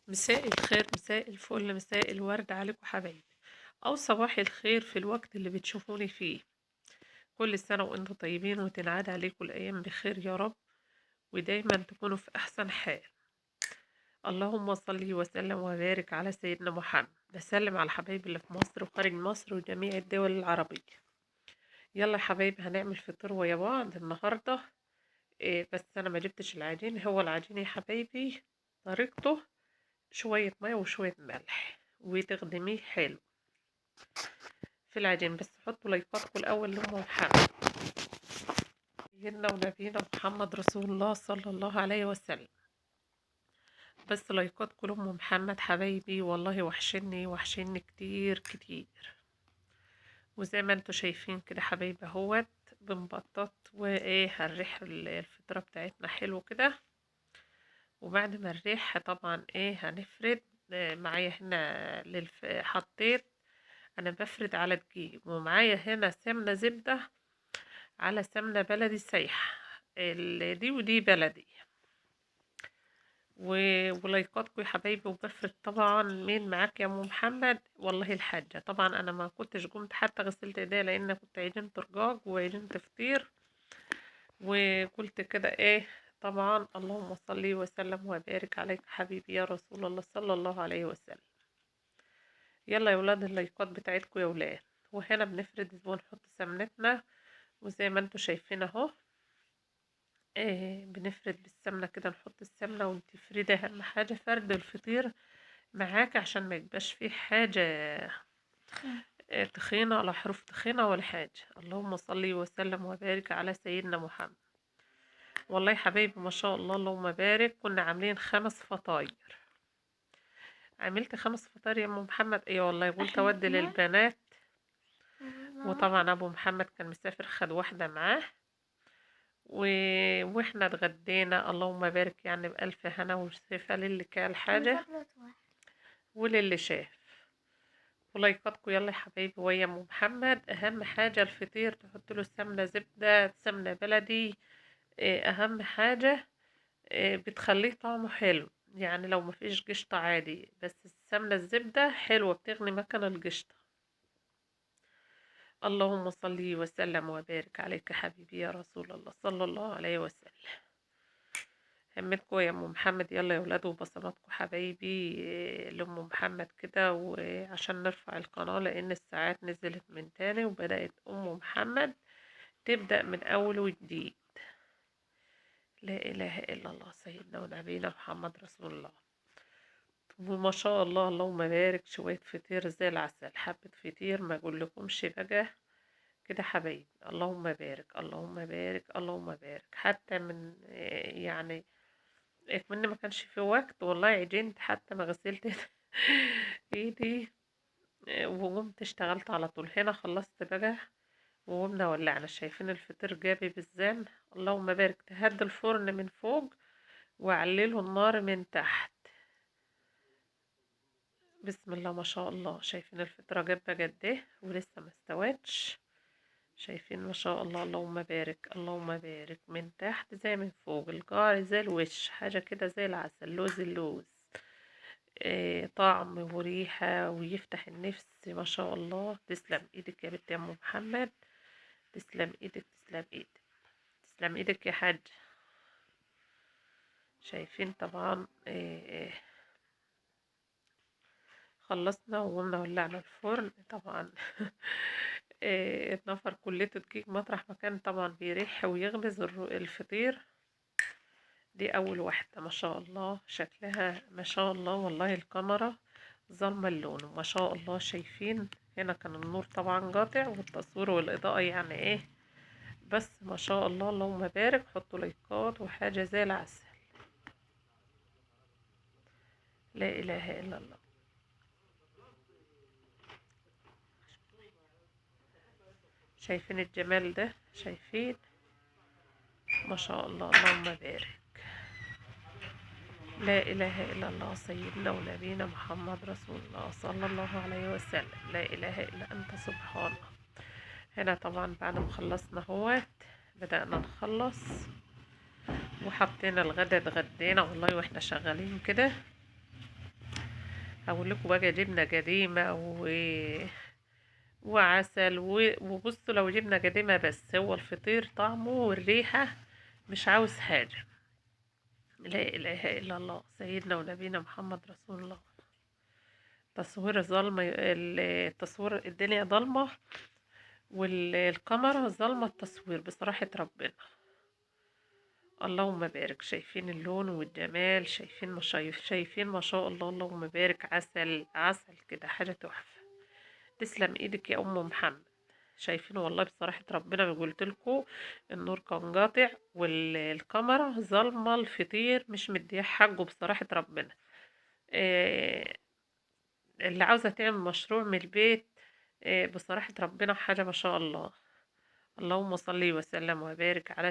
مساء الخير، مساء الفل، مساء الورد عليكم حبايبي، او صباح الخير في الوقت اللي بتشوفوني فيه. كل سنة وانتم طيبين وتنعاد عليكم الايام بخير يا رب، ودايما تكونوا في احسن حال. اللهم صل وسلم وبارك على سيدنا محمد. بسلم على حبايبي اللي في مصر وخارج مصر وجميع الدول العربية. يلا يا حبايبي هنعمل فطور ويا بعض النهاردة. بس انا ما جبتش العجين. هو العجين يا حبايبي طريقته شوية مية وشوية ملح وتخدميه حلو في العجين. بس حطوا لايكاتكم الاول لام محمد، سيدنا ونبينا محمد رسول الله صلى الله عليه وسلم. بس لايكاتكم لام محمد حبايبي، والله وحشني وحشني كتير كتير. وزي ما انتوا شايفين كده حبايبي اهوت بنبطط وايه هنريح الفطره بتاعتنا حلو كده. وبعد ما نريح طبعا ايه هنفرد. معايا هنا حطيت انا بفرد على دقيق، ومعايا هنا سمنه زبدة على سمنه بلدي سايحه، دي ودي بلدي. ولايكاتكم يا حبايبي. وبفرد طبعا مين معاك يا ام محمد؟ والله الحاجة. طبعا انا ما كنتش قمت حتى غسلت ايديا، لان كنت عجنت رجاج وعجنت فطير وقلت كده ايه. طبعا اللهم صل وسلم وبارك عليك حبيبي يا رسول الله صلى الله عليه وسلم. يلا يا ولاد اللايكات بتاعتكم يا ولاد. وهنا بنفرد ونحط سمنتنا، وزي ما انتم شايفين اهو إيه بنفرد بالسمنه كده، نحط السمنة وتفردي. اهم حاجة فرد الفطير معاك عشان ما يبقاش فيه حاجة تخينة ولا حروف تخينة ولا حاجة. اللهم صل وسلم وبارك على سيدنا محمد. والله يا حبايبي ما شاء الله اللهم بارك، كنا عاملين 5 فطاير. عملت 5 فطاير يا ام محمد؟ ايه والله قلت اودي للبنات. وطبعا ابو محمد كان مسافر خد واحدة معاه، واحنا اتغدينا اللهم بارك، يعني بألف هنا وشفا للي كال حاجة وللي شاف. ولايكاتكم يلا يا حبايبي ويا ام محمد. اهم حاجة الفطير تحط له سمنه زبدة سمنه بلدي، اهم حاجة بتخليه طعمه حلو. يعني لو مفيش قشطه عادي، بس السمنة الزبدة حلوة بتغني مكان القشطه. اللهم صل وسلم وبارك عليك حبيبي يا رسول الله صلى الله عليه وسلم. همتكم يا ام محمد يلا يا ولاد، وبصماتكم حبايبي لام محمد كده، وعشان نرفع القناة لان الساعات نزلت من تاني وبدات ام محمد تبدا من اول وجديد. لا اله الا الله سيدنا ونبينا محمد رسول الله. وما شاء الله اللهم بارك، شوية فطير زي العسل، حبه فطير ما اقولكمش بقى كده حبايبي. اللهم بارك اللهم بارك اللهم بارك. حتى من يعني من ما كانش في وقت والله عجنت، حتى ما غسلت ايدي وقمت اشتغلت على طول. هنا خلصت بقى وقمنا ولعنا. شايفين الفطير جابي بالزان اللهم بارك. تهد الفرن من فوق وعلله النار من تحت. بسم الله ما شاء الله. شايفين الفطيره جابه قد ايه ولسه ما استوتش. شايفين ما شاء الله اللهم بارك اللهم بارك، من تحت زي من فوق، القاع زي الوش، حاجة كده زي العسل، لوز اللوز، إيه طعم وريحه ويفتح النفس ما شاء الله. تسلم ايدك يا بنت يا ام محمد، تسلم ايدك تسلم ايدك تسلم ايدك يا حاج. شايفين طبعا إيه خلصنا وقمنا ولعنا الفرن طبعا. اتنفر كلته دقيق مطرح ما كان طبعا بيريح ويغمز الفطير. دي اول واحدة ما شاء الله شكلها ما شاء الله، والله الكاميرا ظلمه اللون ما شاء الله. شايفين هنا كان النور طبعا قاطع والتصوير والاضاءة يعني ايه، بس ما شاء الله اللهم بارك. حطوا لايكات وحاجه زي العسل. لا اله الا الله. شايفين الجمال ده؟ شايفين ما شاء الله اللهم بارك. لا اله الا الله سيدنا ونبينا محمد رسول الله صلى الله عليه وسلم. لا اله الا انت سبحانه. هنا طبعا بعد ما خلصنا اهوت بدأنا نخلص وحطينا الغدا، اتغدينا والله واحنا شغالين كده. هقول لكم بقى جبنة قديمة وعسل وبصوا لو جبنة قديمة بس، هو الفطير طعمه والريحة مش عاوز حاجة. لا إله إلا الله، سيدنا ونبينا محمد رسول الله. تصوير ظلمة، التصوير الدنيا ضلمة والكاميرا ظلمة التصوير بصراحة ربنا. اللهم بارك. شايفين اللون والجمال، شايفين ما شايفين ما شاء الله، اللهم بارك. عسل عسل كده، حاجة تحفة. تسلم ايدك يا ام محمد. شايفين والله بصراحة ربنا، ما قلت لكم النور كان قاطع والكاميرا ظلمة، الفطير مش مديه حقه بصراحة ربنا. اللي عاوزة تعمل مشروع من البيت، بصراحة ربنا حاجة ما شاء الله. اللهم صلي وسلم وبارك على